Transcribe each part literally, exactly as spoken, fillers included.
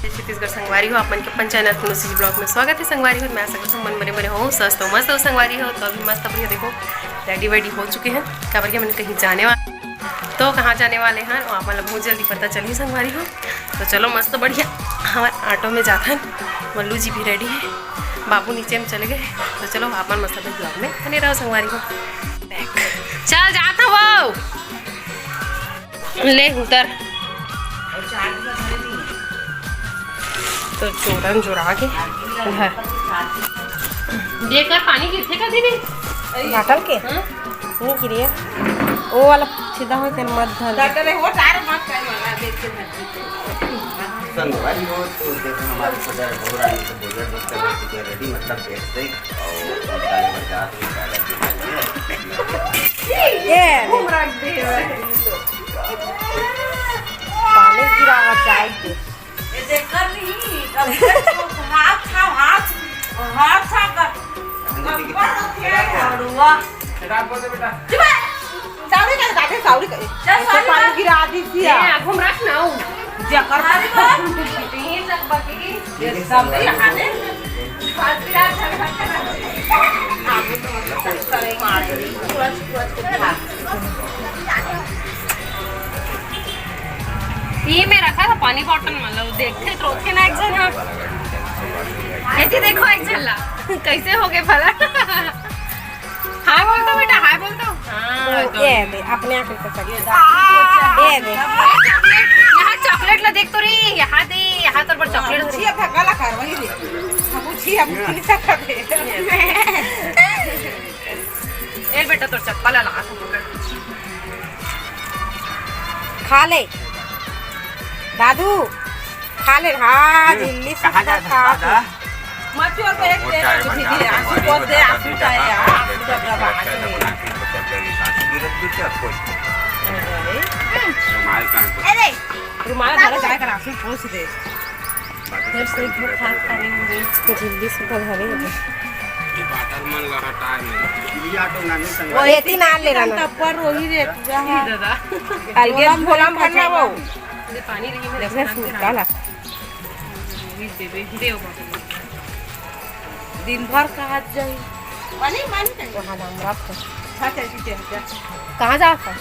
छत्तीसगढ़ संगवारी हो, आप मन के अपन चैनल अनुश्री ब्लॉग में स्वागत है। संगवारी हो, मैं आशा करता हूँ मन बने बने हो, स्वस्थ हो, मस्त हो संगवारी हो। तो अभी मस्त बढ़िया देखो रेडी वेडी हो चुके हैं, काबर कि हमन कहीं जाने वाले। तो कहाँ जाने वाले हैं वो आप मन ला बहुत जल्दी पता चलही संगवारी हो। तो चलो मस्त बढ़िया हमारे ऑटो में जाथन, मल्लू जी भी रेडी है, बाबू नीचे में चले गए। तो चलो आप मन मस्त ब्लॉग में बने रहो संगवारी हो। चल जात हवो। ले उतर। तो जोरन जोरा के घर। देख कर पानी गिरथे का दीदी? बाटल के? हाँ? नहीं गिरे। वो वाला सीधा हो, तेरे मत धर। डॉक्टर ने वो टायर मत कर वाला, देख के धर। संगवारी हो तो देखो हमारे सजा हो रहा है, तो भैया दोस्त का रेडी, मतलब बेच दे। ये पानी गिरावत जाए के। ये देख कर नहीं, अब ये तो हाथ था, हाथ, हाथ था कर। अब पर रखे हैं, हड़ुआ। चुप है। सावरी का काटे, सावरी का। चल, ऐसे सावरी पानी का। गिरा दी थी ए, यार। आँखों में रख ना हो। जकर पानी का। तीन तक बकेगी। ये सब यहाँ दे। ई में रखा था पानी बॉटल, मतलब देखथे तो रोथे ना एक झन, हाँ। ऐसे देखो एक झन ला, कैसे हो गए भला? हाय बोल दो बेटा, हाय बोल दो। हाँ, तो तो ये दे, अपने आप कर सकते। ये दे। चॉकलेट, यहाँ चॉकलेट ला देख तो रही, यहाँ दे, यहाँ तोर पर चॉकलेट दे। पूछी अब गला कर वही दे। हम पूछी अब किसी का दे। ए बेटा, तोर चप्पल ला ला। खा ले दादू, खा ले। हाँ, झिल्ली कहाँ सूखा जाता खा है दादा? मत छोड़ पे एक वो दे, चाय दीदी, बना के आंसू हमारी पोत दे, बताता आंसू थी, चाहे, कहाँ आंसू पे जब जब बैठा आंसू है, नहीं। बना के तो चल जाएगी सांस। ये रख दो क्या? कोई अरे। रुमाल कहाँ पे? अरे। रुमाल धर, चाय कर आंसू पोछ दे। फिर से एक बार खास खाने में झिल्ली सूखा धरे हो। ये बाटल मन ला हटाए नहीं। ये ऑटो ना नहीं संग। वो एती ना ले रहा ना। तब पर वही रे, पूरा है। दादा। अलगे झोला में भरना वो। ये पानी नहीं, मैं देख रहे सूखा ला। देवे, देव बाबा। दिन भर कहाँ जाई? पानी, पानी चाहिए। वहाँ नाम रख। हाँ, चल, ठीक है, जा। कहाँ जात है?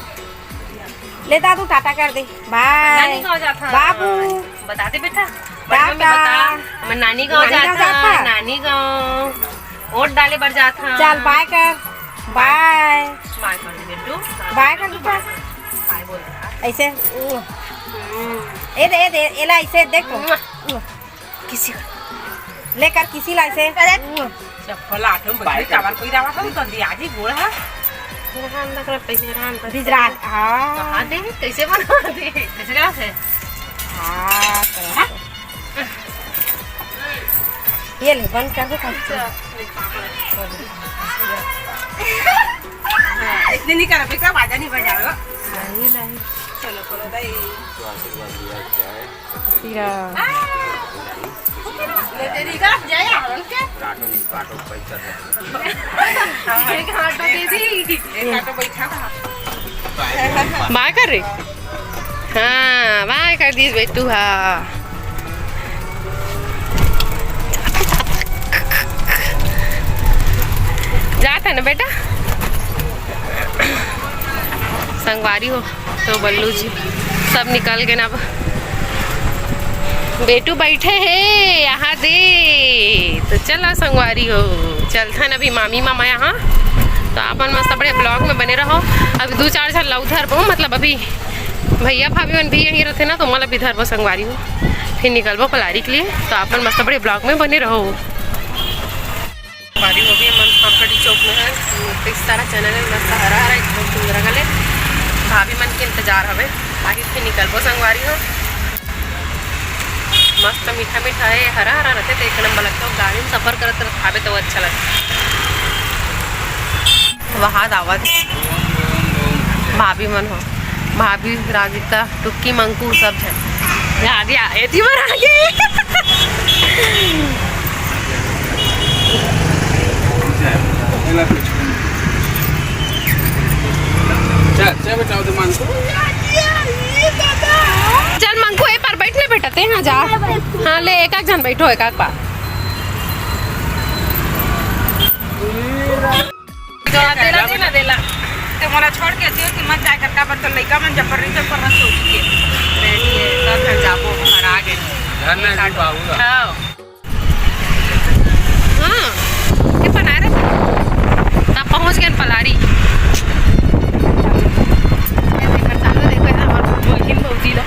ले दादू, टाटा कर दे। बाय। नानी गाँव जात है। बाबू। बता दे बेटा। टाटा। बड़ी मम्मी बता। मैं नानी गाँव नानी गाँव जात जात है। है। नानी गाँव। वोट डाले बर जात है। चल, बाय कर। बाय। बाय कर दे बेटू। बाय कर दे। बाय बोल। ऐसे। हम्म। ए दे, ए दे, एला ऐसे देख तो। मुआ। किसी का। लेकर किसी ला ऐसे। अरे। चप्पल आठम बजे काबर कोई रहा था, तो दिया जी गोड़ है। राम तक रे, पैसे राम तक। बिजराल, हाँ। कहाँ दे? कैसे बना दे? कैसे करा से? हाँ, करो। ये ले, बंद कर दे, कर दे। हाँ, इतने नहीं करा, बेटा, बाजा नहीं बजाओ। नहीं, नहीं। चलो, चलो, भाई। तो आशीर्वाद लिया जाए। तेरा। ले तेरी का जय हवन के। काटो नहीं, काटो, पैसा दे। एक हाथ दे दी। एक हाथ बैठा था। बाय कर रे। हाँ, बाय कर दीस बेटू, हाँ। जात है ना बेटा? संगवारी हो। तो बल्लू जी सब निकल गए ना। अब बेटू बैठे हे यहाँ दे, तो चला संगवारी हो, चलथन अभी मामी मामा यहाँ। तो आप मन मस्त बड़े ब्लॉग में बने रहो। अभी दो चार झन ला उधर बो, मतलब अभी भैया भाभी मन भी यहीं रहते ना, तो मतलब इधर बो संगवारी हो, फिर निकलबो पलारी के लिए। तो आप मन मस्त बड़े ब्लॉग में बने रहो। बारी हो गई मन पापड़ी चौक में है, इस सारा चैनल है मस्त हरा हरा एकदम सुंदर गले। भाभी मन के इंतजार हवे, आही फिर निकलबो संगवारी हो। मस्त मीठा मीठा है, हरा हरा रहते तो एक नंबर लगता है। गाड़ी में सफर करत करत खाबे तो अच्छा लगता। वहाँ दावत भाभी मन हो। भाभी, राधिका, टुक्की, मंकू सब झन। राधिया, एती बर आ गे। चल, चल बेटा, उधर मंकू। चल मंकू, ए पर बैठ ना बेटा, ते हाँ जा। हाँ, ले, एक एक झन बैठो, एक एक बार। देला, देला, देला। ते मोला छोड़ के दियो कि मत जाए कर, काबर तो लइका मन जबरदस्ती ऊपर मत सोच के। बैठ के, तब घर जाबो, घर आ गए। घर में भी बाबू का। हाँ। हाँ, ये बनाए रहे। तब पहुँच गए पलारी। ये देखो, चालू देखो, ये हमारे भौजी लो।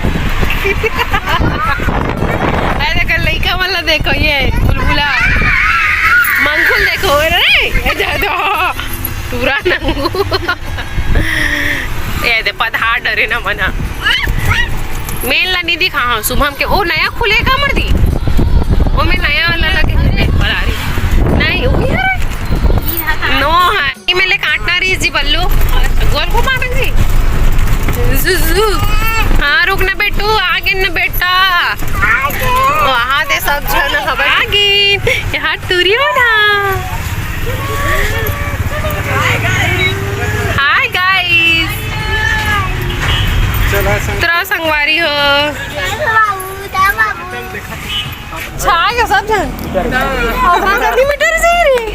अरे देखो, लइका वाला देखो, ये बुलबुला। मंगुल देखो, अरे, ये जा दो। पूरा नंगू। ये दे, पधार डरे ना मना। मेल ला नहीं दिखा, हाँ, शुभम के, ओ नया खुले का मर्दी? ओ में नया वाला लगे, पलारी। नहीं, ओ ये है। नो है। ये मेले काटना रही जी बल्लू। गोल को मारेंगे। जुजू। हाँ, रुक ना बेटू, आगे ना बेटा। वहाँ दे सब झन हवे। आगे। यहाँ टूरी बना। Hi guys. चला संग- तोरा संगवारी हो। छा गया सब झन। अठारह सेंटीमीटर से ही रे।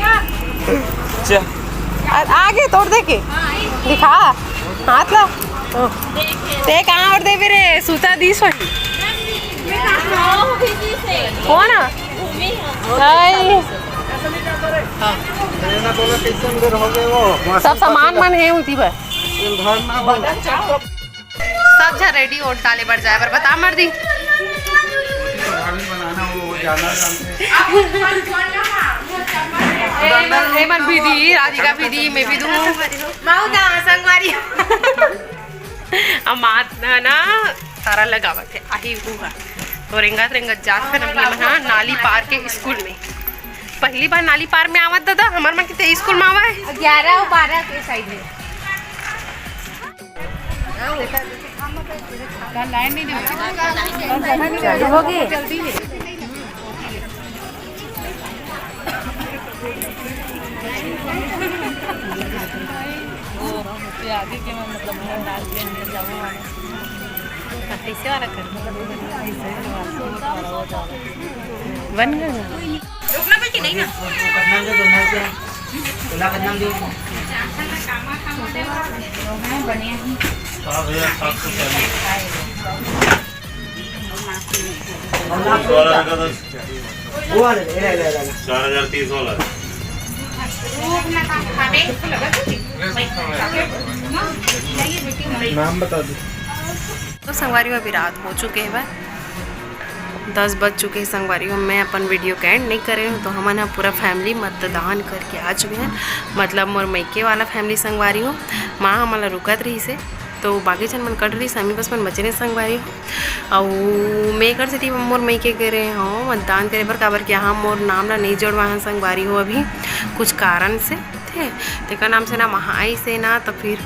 च- आ-, आगे तोड़ दे के। दिखा। हाथ ला। ओ। ते कहाँ और देबे रे? सूता दी सोनी। कौन है? हाय। सब सामान मन है उती बर। सब झन रेडी ओट डाले बर जाए बर बता मर्दी। ए मन भी दी, राधिका भी दी, मैं भी दूँ। माऊ का संगवारी। अब मात ना, ना तारा लगावत है, आही हुआ। तो रेंगत रेंगत जात फिर अभी मन हा नाली पार के स्कूल में। पहली बार नाली पार में आवत दादा, हमार मन के ते स्कूल में आवा है। ग्यारह और बारह के साइड में। लाइन नहीं दे। चालू हो गई। आगे के मैं मतलब डाल के अंदर जाऊँ। कैसे वाला कर? बन गया। रुकना बेटी, नहीं ना। हाँ भैया, सात सौ चालीस। वो वाले, ये ले, ले, ले, ले। चार हजार तीस वाला। नाम बता दो। तो संगवारी हो, अभी रात हो चुके हे बा, दस बज चुके हे संगवारी हो। मैं अपन वीडियो के एंड नहीं करे हूँ, तो हमन ह पूरा फैमिली मतदान करके आ चुके हैं, मतलब मोर मइके वाला फैमिली संगवारी हो। माँ हमन ला रुकत रहिस हे, तो बाकी झन मन कट रहिस, हमी बस मन बचे रहे संगवारी हो। अउ मैं एकर सेती मोर मइके गे रहे हव मतदान करे बर, काबर कि यहाँ मोर नाम ला नहीं जोड़वा हन संगवारी हो अभी कुछ कारण से। ठीक है, तेकर नाम से ना महाई से ना, तो फिर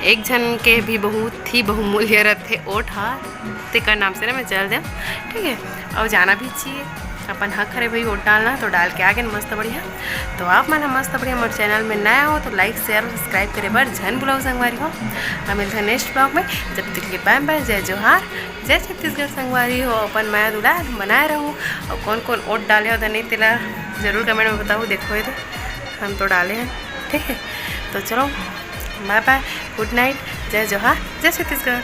एक झन के भी बहुत ही बहुमूल्य रथे ओट हा, तेकर नाम से ना मैं चल देव। ठीक है, अउ जाना भी चाहिए, अपन हक हरे भाई ओट डालना, तो डाल के आगे मस्त बढ़िया। तो आप मन ह मस्त बढ़िया मोर चैनल में नया हो तो लाइक शेयर सब्सक्राइब करे बर झन भुलाओ संगवारी हो। हम मिलते हैं नेक्स्ट ब्लॉग में, जब तक के लिए बाय बाय, जय जोहार, जय छत्तीसगढ़ संगवारी हो। अपन मया दुलार बनाए रहो, और कौन कौन ओट डाले हो नहीं तेला जरूर कमेंट में बताओ। देखो ये दे, हम तो डाले हैं, ठीक है। तो चलो बाय बाय, गुड नाइट, जय जोहार, जय छत्तीसगढ़।